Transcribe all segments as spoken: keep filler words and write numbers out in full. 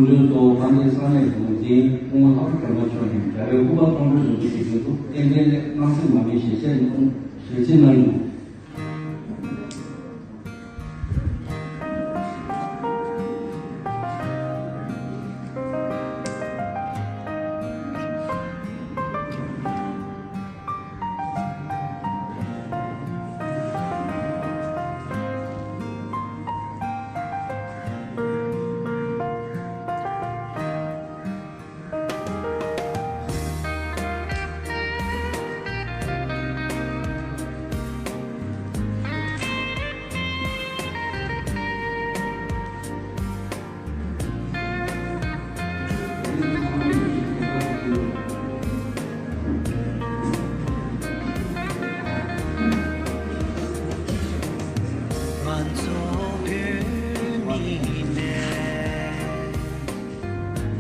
སྐུ་མགྲོན་གཙོ་བོ་དཔལ་ལྡན་ས་གནས་འགོ་འཛིན་སྐུ་ངོ་ལྷག་པ་སྒྲོལ་མ་མཆོག་ནས་རྒྱལ་བའི་སྐུ་པར་གཏོང་གྲོལ་ཞུ་རྒྱུ་ཞིག་གི་འདུག་རྟེན་འབྲེལ་སླད་དངངས་སེམས་མ་མེད་ཞལ་བཞེས་གནང་ཞལ་བཞེས་གནང་ཡོད། ང་ཚོ་བོད་མི་ནས།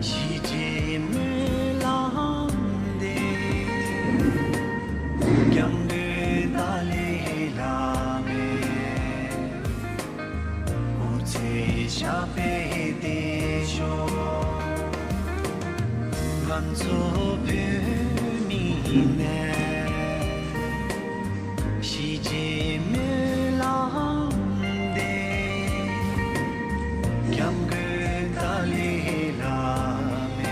གཞིས་བྱེས་སྨོན་ལམ་འདེབས། སྐྱབས་མགོན་ཏཱ་ལའི་བླ་མས། སྐུ་ཚེ་ཞབས་པད་བརྟན་ཤོག་ང་ཚོ་བོད་མི་ནས། གཞིས་བྱེས་སྨོན་ལམ་འདེབས། སྐྱབས་མགོན་ཏཱ་ལའི་བླ་མས།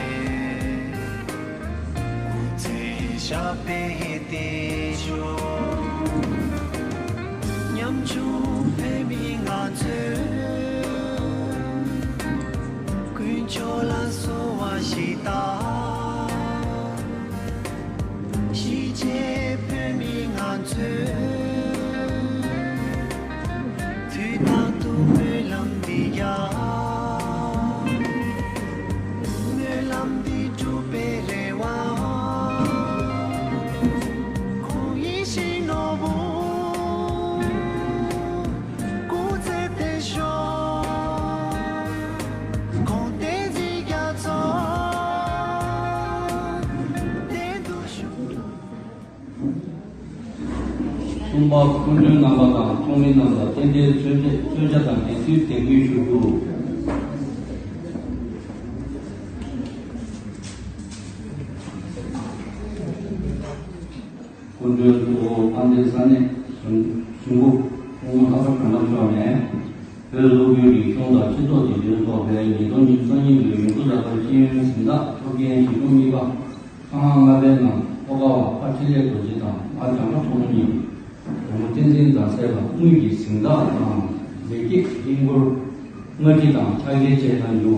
སྐུ་ཚེ་ཞབས་པད་བརྟན་ཤོག་ཉམ་ཆུང་བོད་མི་ང་ཚོས། དཀོན་མཆོག་ལ་གསོལ་བ་ཞིག་བཏབ། གཞིས་བྱེས་བོད་མི་ང་ཚོས། དུས་རྟག་ཏུ་སྨོན་ལམ་འདི་རྒྱག་སྨོན་ལམ་འདི་འགྲུབ་པའི་རེ་བ། ཁོང་ཡིད་བཞིན་ནོར་བུ། སྐུ་ཚེ་བརྟན་ཤོག་ཁོང་བསྟན་འཛིན་རྒྱ་མཚོ་བརྟན་དུ་བཞུགས། གསུམ་པ། སྐུ་མགྲོན་རྣམ་པ་དང་ཚོགས་མི་རྣམས་ལ་རྟེན་འབྲེལ་མཚོན་ཆ་མཚོན་ཆ་དང་འབྲེལ་མཐུད་དད་གུས་ཞུ་རྒྱུ། སྐུ་མགྲོན་གཙོ་བོ་དཔལ་ལྡན་ས་གནས་གཞུང་གཞུང་སྐུ་སྐུ་ངོ་ལྷག་པ་སྒྲོལ་མ་མཆོག་ནས། བོད་སློབ་བརྒྱུད་རིག་གཞུང་དང་སྤྱི་ཚོགས་བདེ་དོན་ཚོགས་པའི་ཉིས་སྟོང་ཉི་ཤུ་རྩ་གཉིས་ལོའི་ཡོངས་བསྡོམས་རྒྱ་གར་ཤེས་ཡོན་གཟེངས་རྟགས་ཐོབ་མཁན་གཞིས་གྲོང་གཉིས་པ་ཁག་ལྔ་པའི་ནང་ལྷོ་ཁ་བ་ཕ་འཕྲིན་ལས་རྡོ་རྗེ་དང་ཨ་བྱང་ཁྲ་ཚོགས་གཉིས། བུ་མོ་བསྟན་འཛིན་ཟླ་གསལ་ལ་དངུལ་གྱི་གཟེངས་རྟགས་དང་ལེགས་སྐྱེས་དཀྱིལ་འཁོར་ལྔ་ཁྲི་དང་ཕྱག་འཁྱེར་བཅས་གནང་རྒྱུ།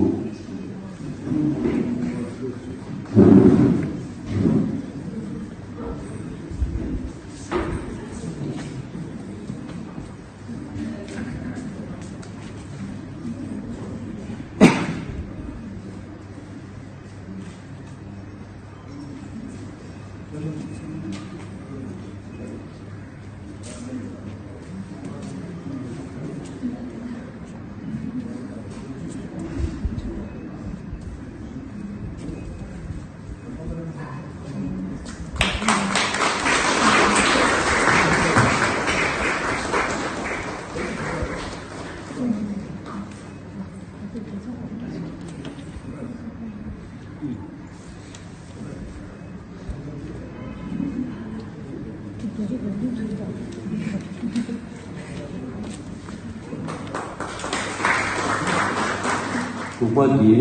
དྲུག་པ་འདི།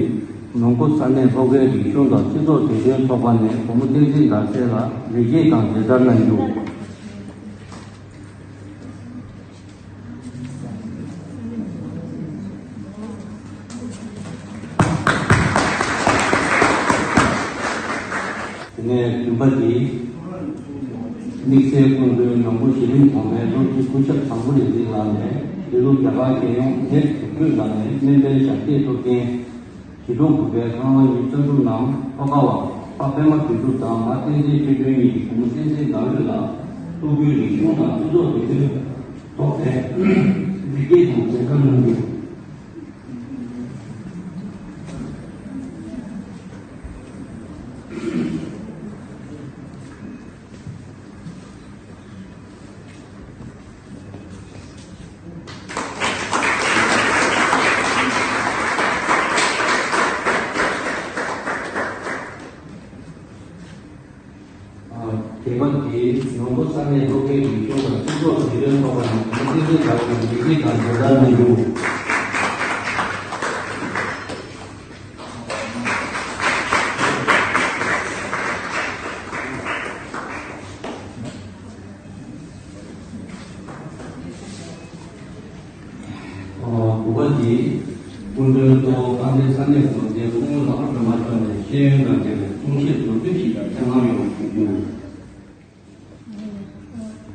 ནང་ཁུལ་ས་གནས་ལྷོ་ཁའི་རིག་གཞུང་དང་སྤྱི་ཚོགས་བདེ་དོན་ཚོགས་པ་ནས་བུ་མོ་བསྟན་འཛིན་ཟླ་གསལ་ལ་ལེགས་སྐྱེས་དང་མཇལ་དར་གནང་རྒྱུ། དེ་ནས་བདུན་པ་འདི། དམིགས་བསལ་སྐུ་མགྲོན་ནོར་བུ་གཞི་རིམ་གོང་མའི་སློབ་སྤྱི་སྐུ་ཞབས་བཟང་པོ་རིག་འཛིན་ལགས་ནས་འདི་ལོ་རྒྱ་གར་རྒྱལ་ཡོངས་ནེཊ་དོན་གཅོད་ལག་ལེན་སྨན་པའི་ཞབས་སྟེགས་ཐོབ་མཁན་གཞིས་གྲོང་དགུ་པའི་ཁང་བ་ཉི་ཤུ་རྩ་དྲུག་ནང་ལྷོ་ཁ་བ་པ་པད་མ་དོན་གྲུབ་དང་མ་བསྟན་འཛིན་ཆོས་སྒྲོན་གཉིས་ཀྱི་བུ་མོ་བསྟན་འཛིན་ཟླ་འོད་ལ་སློབ་བརྒྱུད་རིག་གཞུང་དང་སྤྱི་ཚོགས་བདེ་དོན་ཚོགས་པས་ལེགས་སྐྱེས་དང་མཇལ་དར་གནང་རྒྱུ། ནས་སློབ་གྲྭའི་རིག་གཞུང་དང་སྤྱི་ཚོགས་ཀྱི་ལས་དོན་ཚོགས་པ་ནས་གོང་ཚད་ལྡན་དག་པའི་ལེགས་སྐྱེས་དང་སྦྱོང་བརྡར་གནང་རྒྱུ། དགུ་པ་དེ། སྐུ་མགྲོན་གཙོ་བོ་དཔལ་ལྡན་ས་གནས་འགོ་འཛིན་སྐུ་ངོ་ལྷག་པ་སྒྲོལ་མ་མཆོག་ནས་ཤེས་ཡོན་དང་འབྲེལ་བའི་གསུང་བཤད་མདོར་བསྡུས་ཤིག་དང་སྙན་ལམ་ཡོངས་ཞུ་རྒྱུ།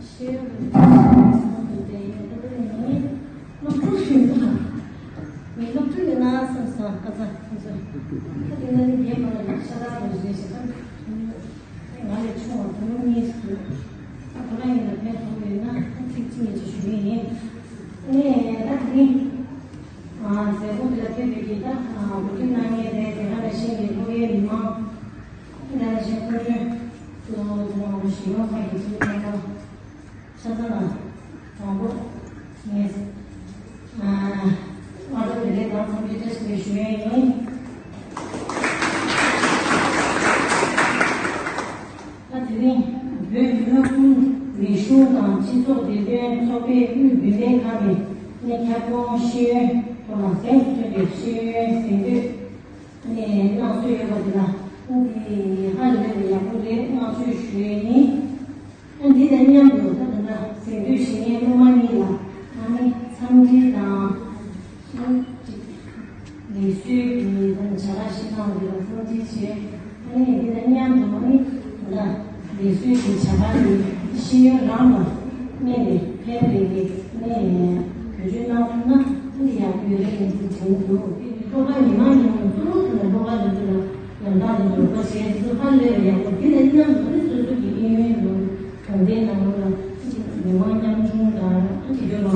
ཤེས་ཡོན་དང་འབྲེལ་བའི་གསུང་བཤད་དེ་ཡོད་པ་དེ་ནི་སློབ་ཕྲུག་ཡིན་ན། ངའི་སློབ་ཕྲུག་ཡིན་ན་བསམ་ས་ཁ་ཚ་ཁ་ཚ། ཁ་དེ་ནི་རྒན་མ་ལ་ཤ་སྟག་རུ་བཟོས་ཤིག་ད། ང་ལས་ཆུང་བ་བུ་མོ་གཉིས་སུ། ད་ཁོ་རང་ཡིན་ན་ཕན་ཐོགས་ཡོད་ན་ད་ཚིག་གཅིག་གཉིས་ཅིག་ཞུ་གི་ཡིན། ཨ་ནི་ད་དེ་རིང་། ཨ་མཛད་སྒོ་འདི་ལ་ཕེབས་པའི་གི་ད་གོ་སྒྲིག་གནང་མཁན་རེད་དེ་ག་ནང་བཞིན་གྱི་ལྷོ་ཁའི་མི་མང་། དེ་ནང་བཞིན་སྐུ་མགྲོན་གཙོ་བོ་དེ་ནང་བཞིན་ཡོངས་ཁག་གི་ཚོགས་གཙོ་དང་། ཤ་ཚ་ལ་དང་པོ་ངས་ཨ་སྔ་དྲོ་བདེ་ལེགས་དང་འཚམས་འདྲི་བཀྲ་ཤིས་བདེ་ལེགས་ཞུ་ཡས་ཡིན། ད་དེ་རིང་བོད་མི་མང་རིག་གཞུང་དང་སྤྱི་ཚོགས་བདེ་དོན་ཚོགས་པའི་དབུས་བདུན་ལྷན་ཁང་ནས་ནས་ཁྱབ་ཁོངས་ཤེས་ཡོན་ཐོག་ལ་གཟེངས་སུ་ཐོན་པའི་ཤེས་ཡོན་གཟེངས་བསྟོད་ནས་གནང་སྲོལ་ཡོད་པ་དེ་ལ་ཨ་ནི་ཧ་ལས་པའི་ཡག་པོ་རེད། བསྔགས་བརྗོད་ཞུ་ཡས་ཡིན། ཨ་འདི་དང་མཉམ་དུ་ད་ལྟ་གཟེངས་བསྟོད་ཞུ་མཁན་སློབ་མ་གཉིས་ལ་ཨ་ནི་འཚམས་འདྲི་དང་། ཨ་ཅིག་ལེགས་གསོལ་གྱི་དང་བྱ་དགའ་ཞིག་གནང་བ་དེ་ལ་འཚམས་འདྲི་བྱས། ཨ་ནི་འདི་དང་མཉམ་དུ་ཨ་ནི་ད་ལྟ་ལེགས་གསོལ་གྱི་བྱ་དགའ་དེ་ཤེས་ཡོན་རང་ལ་གནས་ནས་ཕན་པའི་གི་གནས་ནས་བེད་སྤྱོད་གནང་ཐུབ་ན་ཨ་ནི་ཡག་པོ་ཡོད་རེད་ཡིན་ཚུལ་དྲན་འདུག་ལྷོ་ཁ་མི་མང་ཉུང་གཙོ་བོ་དེ་ལ་ལྷོ་ཁ་ལ་དེ་ལ། ཡང་དག་གི་ལོ་ཀ་གཞན་དུ་ཧ་ལས་པའི་ཡག་པོ་འདི་ལ་མཉམ་དུ་ནི་སོ་སོ་གི་གཡས་གཡོན་ལ་གྲོང་སྡེའི་ནང་ལོགས་ལ་མི་མང་ཉམ་ཆུང་དང་ཨ་ཅིག་ཡོད་ལ་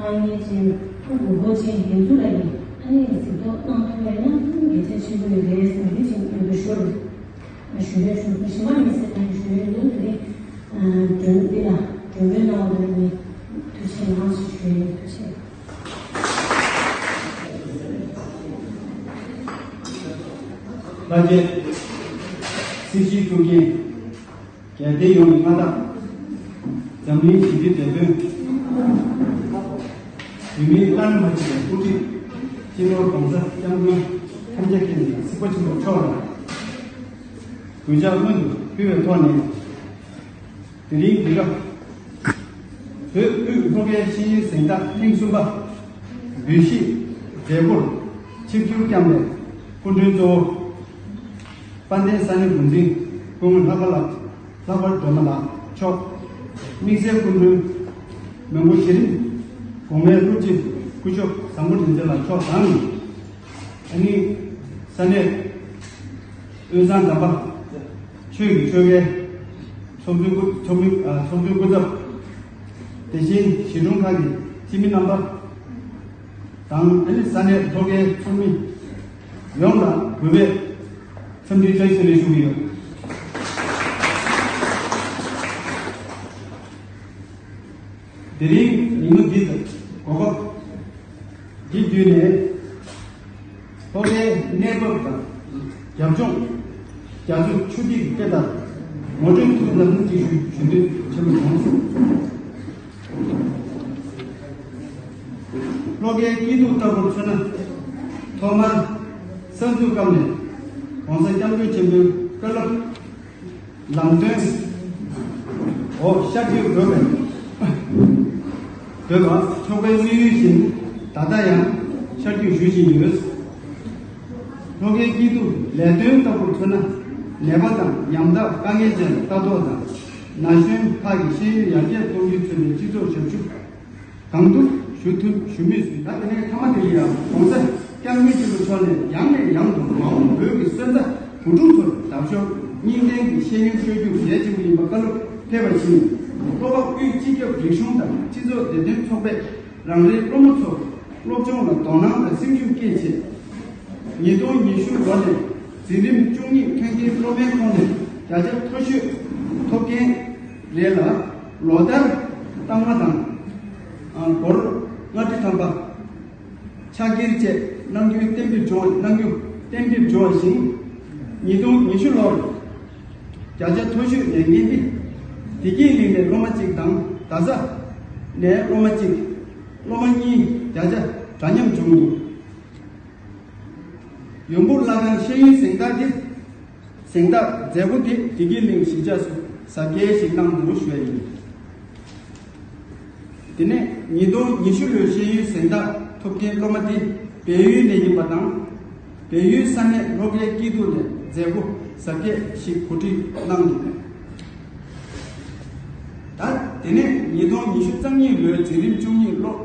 ཨ་ངེས་ཅན་ཨ་དགོས་མཁོ་ཅན་དེ་ཚོ་ལ་ཡིན་ཨ་ནི་གཟིགས་རྟོག་གནང་ཐུབ་པ་ཡིན་ན་གལ་ཆེ་ཆེན་པོ་ཡོད་རེད་བསམ་གི་ཅིག་ཡོད་པ་ཤོར་ཞུ་རེ་ཞུ་གི་ཞི་མ་མི་སེར་དང་ཞུ་ཡོད་འདུག་དེ་རིང་མགྲོན་འདི་ལ་མགྲོན་འབོད་གནང་བ་ལ་ནི་ཐུགས་རྗེ་གནང་ཞེས་ཞུ་ཡོད། ཐུགས་རྗེ། ལྷ་རྒྱལ། སྲིད་སྤྱིའི་ཐུགས་འགན། རྒྱལ་བསྟན་ཡོངས་ཀྱི་མངའ་བདག་འཛམ་གླིང་ཞི་བདེའི་དེད་དཔོན། བོད་མིའི་བླ་ན་མ་མཆིས་པའི་དབུ་ཁྲིད་སྤྱི་ནོར་༸གོང་ས་༸སྐྱབས་མགོན་ཐམས་ཅད་མཁྱེན་པའི་གཟིགས་པ་ཆེན་པོ་མཆོག་ལ། གུས་ཕྱག་སྔོན་དུ་ཕུལ་བའི་ཐོག་ནས། དེ་རིང་དུས་རབས་བོད་དབུས་ལྷོ་ཁའི་ཤེས་ཡོན་གཟེངས་རྟགས་ཐེངས་གསུམ་པ་འབུལ་བཞེས་མཛད་སྒོར་ཆིབས་བསྒྱུར་བསྐྱངས་པའི་སྐུ་མགྲོན་གཙོ་བོ་དཔལ་ལྡན་ས་གནས་འགོ་འཛིན་སྐུ་ངོ་ལྷག་པ་ལགས། ལྷག་པར་སྒྲོལ་མ་ལགས་མཆོག་དམིགས་བསལ་སྐུ་མགྲོན་མོན་གྷོ་གཞི་རིམ་གོང་མའི་སློབ་སྤྱི་སྐུ་ཞབས་བཟང་པོ་རིག་འཛིན་ལགས་མཆོག་དང་། ཨ་ནི་ས་གནས་དབུས་གཙང་འདམ་པ་ཆོས་ཀྱི་ཆོལ་ཁའི་ཚོགས་གཙོའི་སྐུ་ཚོགས་མི་ཨ་ཚོགས་གཙོའི་སྐུ་ཚབ། དེ་བཞིན་གཞིས་གྲོང་ཁག་གི་སྤྱི་མི་རྣམ་པ་དང་ཨ་ནི་ས་གནས་ལྷོ་ཁའི་ཚོགས་མི་ཡོངས་ལ་གུས་པས་འཚམས་འདྲིའི་བཀྲ་ཤིས་བདེ་ལེགས་ཞུ་གི་ཡོད། དེ་རིང་ཉིན་མོ་འདི་དང་གོ་སྐབས་འདི་བརྒྱུད་ནས་ལྷོ་ཁའི་གནས་བབ་དང་རྒྱབ་ལྗོངས་རྒྱ་མཚོ་ཆུ་ཐིགས་སྐད་ལྟར་ངོ་སྤྲོད་ཐུབ་ན་ལྷུན་གྱིས་ཞུ་ཞུ་འདོད་ཆེན་པོ་བྱུང་སོང་། ལྷོ་ཁའི་སྐྱིད་སྡུག་ལྟ་བུར་མཚོན་ན། ཐོག་མར་གསར་འཛུགས་སྐབས་ནས་༸གོང་ས་༸སྐྱབས་མགོན་ཆེན་པོའི་བཀའ་སློབ་ལམ་སྟོན་འོག་ཤར་བསྐྱོད་དགོས་པའི་དགོས་པ་ཆོ་གའི་དམིགས་ཡུལ་བཞིན་ད་ལྟ་ཡང་ཤར་བསྐྱོད་ཞུ་བཞིན་ཡོད། ལྷོ་ཁའི་སྐྱིད་སྡུག་ལས་དོན་ལྟ་བུར་མཚོན་ན། ནད་པ་དང་ཉམ་ཐག་དཀའ་ངལ་ཅན་ལ་ལྟ་རྟོག་དང་། ན་གཞོན་ཁག་གི་ཤེས་ཡོན་ཡར་རྒྱས་གཏོང་རྒྱུས་མཚོན་པའི་སྤྱི་ཚོགས་ཞབས་ཞུ་གང་ཐུབ་ཞུ་ཐུབ་ཞུ་མུས་སུ། ད་དེ་ནས་མཐའ་མ་དེ་ལ་ཡང་༸གོང་ས་༸སྐྱབས་མགོན་ཆེན་པོ་མཆོག་ནས་ཡང་ནས་ཡང་དུ་མ་འོངས་བོད་ཀྱི་སོན་རྩ་བུ་ཕྲུག་ཚོར་བདག་སྐྱོང་གཉིས་ལྡན་གྱི་ཤེས་ཡོན་སྤྲོད་རྒྱུ་གལ་ཆེན་པོ་ཡིན་པ་བཀའ་སློབ་ཕེབས་པ་བཞིན། ལྷོ་པ་དབུས་སྤྱི་ཁྱབ་རིག་གཞུང་དང་སྤྱི་ཚོགས་བདེ་དོན་ཚོགས་པས་རང་རེའི་སློབ་མ་ཚོར་སློབ་སྦྱོང་ལ་དོ་སྣང་དང་སེམས་ཤུགས་བསྐྱེད་ཆེད། ཉིས་སྟོང་ཉི་ཤུ་ལོ་ནས་འཛིན་རིམ་བཅུ་གཉིས་ཐོན་མཁན་སློབ་མའི་ཁོངས་ནས་བརྒྱ་ཆ་མཐོ་ཤོས་ཐོབ་མཁན་རེ་ལ་ལོ་ལྟར་རྟགས་མ་དང་སྒོར་ལྔ་ཁྲི་ཐམ་པ། ཕྱག་འཁྱེར་བཅས་གནང་རྒྱུའི་གཏན་འབེབས་བྱུང་གནང་རྒྱུ་གཏན་འབེབས་བྱུང་བ་བཞིན། ཉིས་སྟོང་ཉི་ཤུ་ལོར་བརྒྱ་ཆ་མཐོ་ཤོས་ལས་འགན་འདི་ བདེ་སྐྱིད་གླིང་ནས་སློབ་མ་གཅིག་དང་རྡ་ས་ནས་སློབ་མ་གཅིག་སློབ་མ་གཉིས་བརྒྱ་ཆ་འདྲ་མཉམ་བྱུང་འདུག་ཡོང་འབབ་གླ་ཁང་ཤེས་ཡོན་གཟེངས་རྟགས་དེ། གཟེངས་རྟགས་མཛད་སྒོ་དེ་བདེ་སྐྱིད་གླིང་གཞིས་ཆགས་སུ་གཟབ་རྒྱས་ཤིག་གནང་འདུག་ཞུ་བ་ཡིན། དེ་ནས་ཉིས་སྟོང་ཉི་ཤུ་ལོའི་ཤེས་ཡོན་གཟེངས་རྟགས་ཐོབ་མཁན་སློབ་མ་དེ་བལ་ཡུལ་ནས་ཡིན་པ་དང་། བལ་ཡུལ་ས་གནས་སློབ་གྲྭའི་སྐྱིད་སྡུག་ནས་མཛད་སྒོ་གཟབ་རྒྱས་ཤིག་གོ་སྒྲིག་གནང་འདུག་ད་དེ་ནས་ཉིས་སྟོང་ཉི་ཤུ་རྩ་གཉིས་ལོའི་འཛིན་རིམ་བཅུ་གཉིས་སློབ་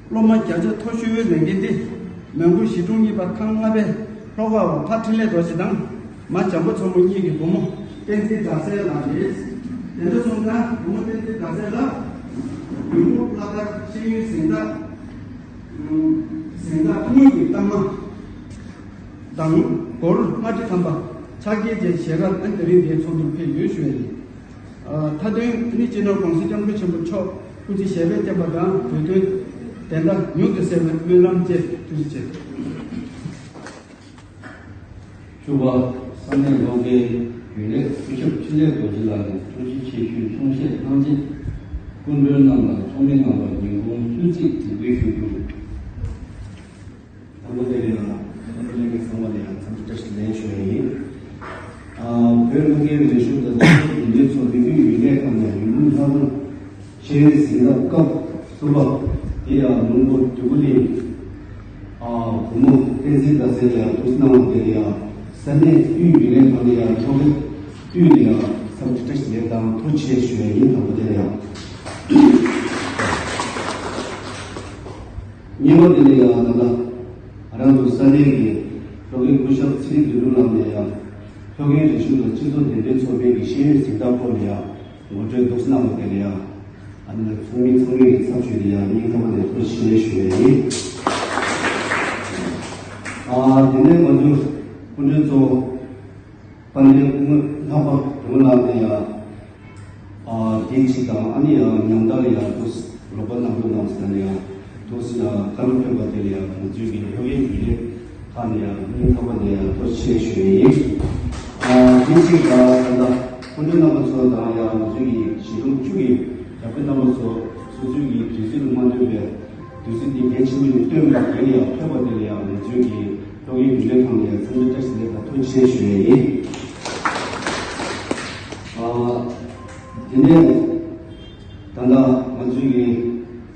སློབ་མ་བརྒྱ་ཆ་མཐོ་ཤོས་ལེན་མཁན་དེ། མོན་གྷོ་གཞིས་གྲོང་གཉིས་པ་ཁང་ལྔ་པའི་ལྷོ་ཁ་བ་ཕ་འཕྲིན་ལས་རྡོ་རྗེ་དང་། མ་བྱམས་པ་མཚོ་མོ་གཉིས་ཀྱི་བུ་མོ་བསྟན་འཛིན་ཟླ་གསལ་ལགས་རེད། དེ་འདྲ་སོང་ཙང་བུ་མོ་བསྟན་འཛིན་ཟླ་གསལ་ལགས་ཡོང་འབབ་གླ་རྟགས་ཤེས་ཡོན་གཟེངས་རྟགས། གཟེངས་རྟགས་ཐུང་ངུ་གི་རྟགས་མ་དང་སྒོར་ལྔ་ཁྲི་ཐམ་པ་ཕྱག་འཁྱེར་བཅས་ཞལ་དཀར་ཨ་ནི་དེ་རིང་འདིའི་ཚོགས་འདུར་ཕེབས་ཡོད་ཞུ་བ་ཡིན། མཐའ་དོན་ཨ་ནི་སྤྱི་ནོར་༸གོང་ས་༸སྐྱབས་མགོན་ཆེན་པོ་མཆོག་སྐུ་ཚེ་ཞབས་པད་བརྟན་པ་དང་བོད་དོན་བདེན་མཐའ་མྱུར་དུ་གསལ་བའི་སྨོན་ལམ་བཅས། ཐུགས་རྗེ་ཆེ། བཅུ་པ། ས་གནས་ལྷོ་ཁའི་རྒྱུན་ལས་སྐུ་ཞབས་འཕྲིན་ལས་རྡོ་རྗེ་ལགས་ནས་ཐུགས་རྗེ་ཆེ་ཞུའི་གསུང་བཤད་གནང་རྗེས། སྐུ་མགྲོན་རྣམས་ལ་ཚོགས་མི་རྣམ་པར་ཉིན་གུང་བསུ་ཚིགས་འབུལ་སྐུལ་ཞུ་རྒྱུ། དང་པོ་དེ་ལ་ཡང་ཚང་མ་ལ་ཡང་འཚམས་འདྲི་བཀྲ་ཤིས་བདེ་ལེགས་ཞུ་ཡ་ཡིན། ཨ། བོད་ལྷོ་ཁའི་ལས་ཞུགས་དང་སྤྱི་ཚོགས་མདུན་སྐྱོད་ཚོགས་རིག་པའི་ཡུལ་ལས་ཁང་ནས་ཡུལ་ལུང་ལྷ་ཁང་ཤེས་ཡོན་གཟེངས་རྟགས་སྐབས་གསུམ་པ་དེ་ཡང་ལུང་པ་འདོད་རྒུ་གླིང་། ཨ། བུ་མོ་བསྟན་འཛིན་ཟླ་གསལ་ལ་ཡང་ཐུགས་སྣང་དེ་ལ་ཡང་ས་གནས་དབུས་ཡུལ་ལས་ཁང་ལ་ཡང་ཚོགས་རིག་དབུས་ལ་ཡང་འཚམས་འདྲི་བཀྲ་ཤིས་བདེ་ལེགས་དང་ཐུགས་རྗེ་ཆེ་ཞུ་ཡ་ཡིན། དང་པོ་དེ་ལ་ཡང་། གཉིས་པ་དེ་ལ་ཡང་ད་ལྟ་ང་རང་ཚོ་ས་གནས་ཀྱི་ལྷོ་ཁའི་སྐུ་ཞབས་ཚེ་རིང་དོན་གྲུབ་ལགས་ནས་ཡང་ལྷོ་ཁའི་རིག་གཞུང་དང་སྤྱི་ཚོགས་བདེ་འབྲེལ་ཚོགས་པའི་གི་ཤེས་ཡོན་གཟེངས་རྟགས་སྐོར་ལ་ཡང་ངོ་སྤྲོད་འདུག་སེ་གནང་བ་དེ་ལ་ཡང་ཨ་ནི་ཚོགས་མི་ཚང་མའི་གི་ཚབ་ཞུས་ཏེ་ཡང་སྙིང་ཐག་པ་ནས་ཐུགས་རྗེ་ཆེ་ཞུ་ཡ་ཡིན། ཨ། དེ་ནས་ང་ཚོ་སྐུ་མགྲོན་གཙོ་བོ་དཔལ་ལྡན་སྐུ་ངོ་ལྷག་པ་དོན་ལགས་ནས་ཡང་། ཨ། དེའི་ཕྱིར་དང་ཨ་ནི་ཡང་ཉམས་ཐག་ལ་ཡང་ཐུགས་རོགས་པ་གནང་རོགས་གནང་ཟེར་ནས་ཡང་ཐུགས་སུ་ཡང་བཀའ་སློབ་ཕེབས་པ་དེ་ལ་ཡང་ང་ཚོའི་གི་ལྷོ་ཁའི་ཡུལ་ལས་ཁག་ནས་ཡང་སྙིང་ཐག་པ་ནས་ཡང་ཐུགས་རྗེ་ཆེ་ཞུ་ཡི་ཡིན། ཨ། དེའི་ཕྱིར་དང་ད་ལྟ་སྐུ་མགྲོན་རྣམ་པ་ཚོ་དང་ཡང་ང་ཚོའི་གི་གཞིས་གྲོང་བཅུ་གི་རྒྱ་དཔོན་རྣམ་པ་ཚོ་སོ་སོའི་གི་དུས་ཚོད་ལ་མ་ལྟོས་པའི་དུས་ཚོད་འདི་གལ་ཆེན་པོ་ཞིག་བཏོན་པ་དེ་ལ་ཡང་ཕེབས་པ་དེ་ལ་ཡང་ང་ཚོའི་གི་ལྷོ་ཁའི་ཡུལ་ལས་ཁང་ནས་ཡང་འཚམས་འདྲི་བཀྲ་ཤིས་བདེ་ལེགས་དང་ཐུགས་རྗེ་ཆེ་ཞུ་ཡ་ཡིན། ཨ། དེ་ནས་ད་ལྟ་ང་ཚོའི་གི་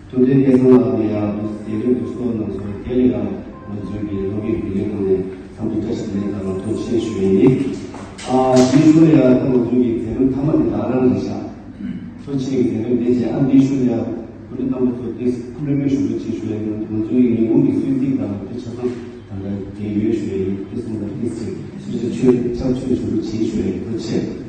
ཐུབ་བསྟན་སྐལ་བཟང་ལགས་ནས་ཡང་མཛད་རིམ་དུ་གསུངས་གནང་སོང་། དེ་ལ་ཡང་ང་ཚོའི་གི་ལྷོ་ཁའི་ཡུལ་ལས་ཁང་ནས་འཚམས་འདྲི་བཀྲ་ཤིས་བདེ་ལེགས་དང་ཐུགས་རྗེ་ཆེ་ཞུ་ཡ་ཡིན། ཨ། དེའི་ཤུལ་ལ་ཡང་ད་ང་ཚོའི་གི་མཛད་རིམ་མཐའ་མ་དེ་ད་རང་རེད་ཤག་ཐུགས་རྗེ་ཆེ་གི་མཛད་རིམ་དེ་བྱས། ཨ། དེའི་ཤུལ་ལ་ཡང་སྐུ་མགྲོན་རྣམ་པ་ཚོ་དེ་སྐུ་མགྲོན་དཔེ་ཞུ་རྒྱུ་ཆེ་ཞུ་ཡ་ཡིན། ང་ཚོའི་གི་ཉིན་གུང་གི་གསོལ་ཚིགས་དང་དེ་ཆ་ཚང་ད་ལྟ་དེ་ཡོད་ཞུ་ཡ་ཡིན། དེ་སོང་ཙང་དེ་ཚེ་ཆོས་ཆོས་ཕྱག་མཆོད་ཞུ་རྒྱུ་ཆེ་ཞུ་ཡ་ཡིན། ཐུགས་རྗེ་ཆེ།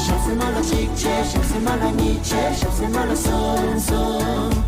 ཞབས་སེ་མ་ལ་གཅིག་བྱས། ཞབས་སེ་མ་ལ་གཉིས་བྱས། ཞབས་སེ་མ་ལ་གསུམ་གསུམ།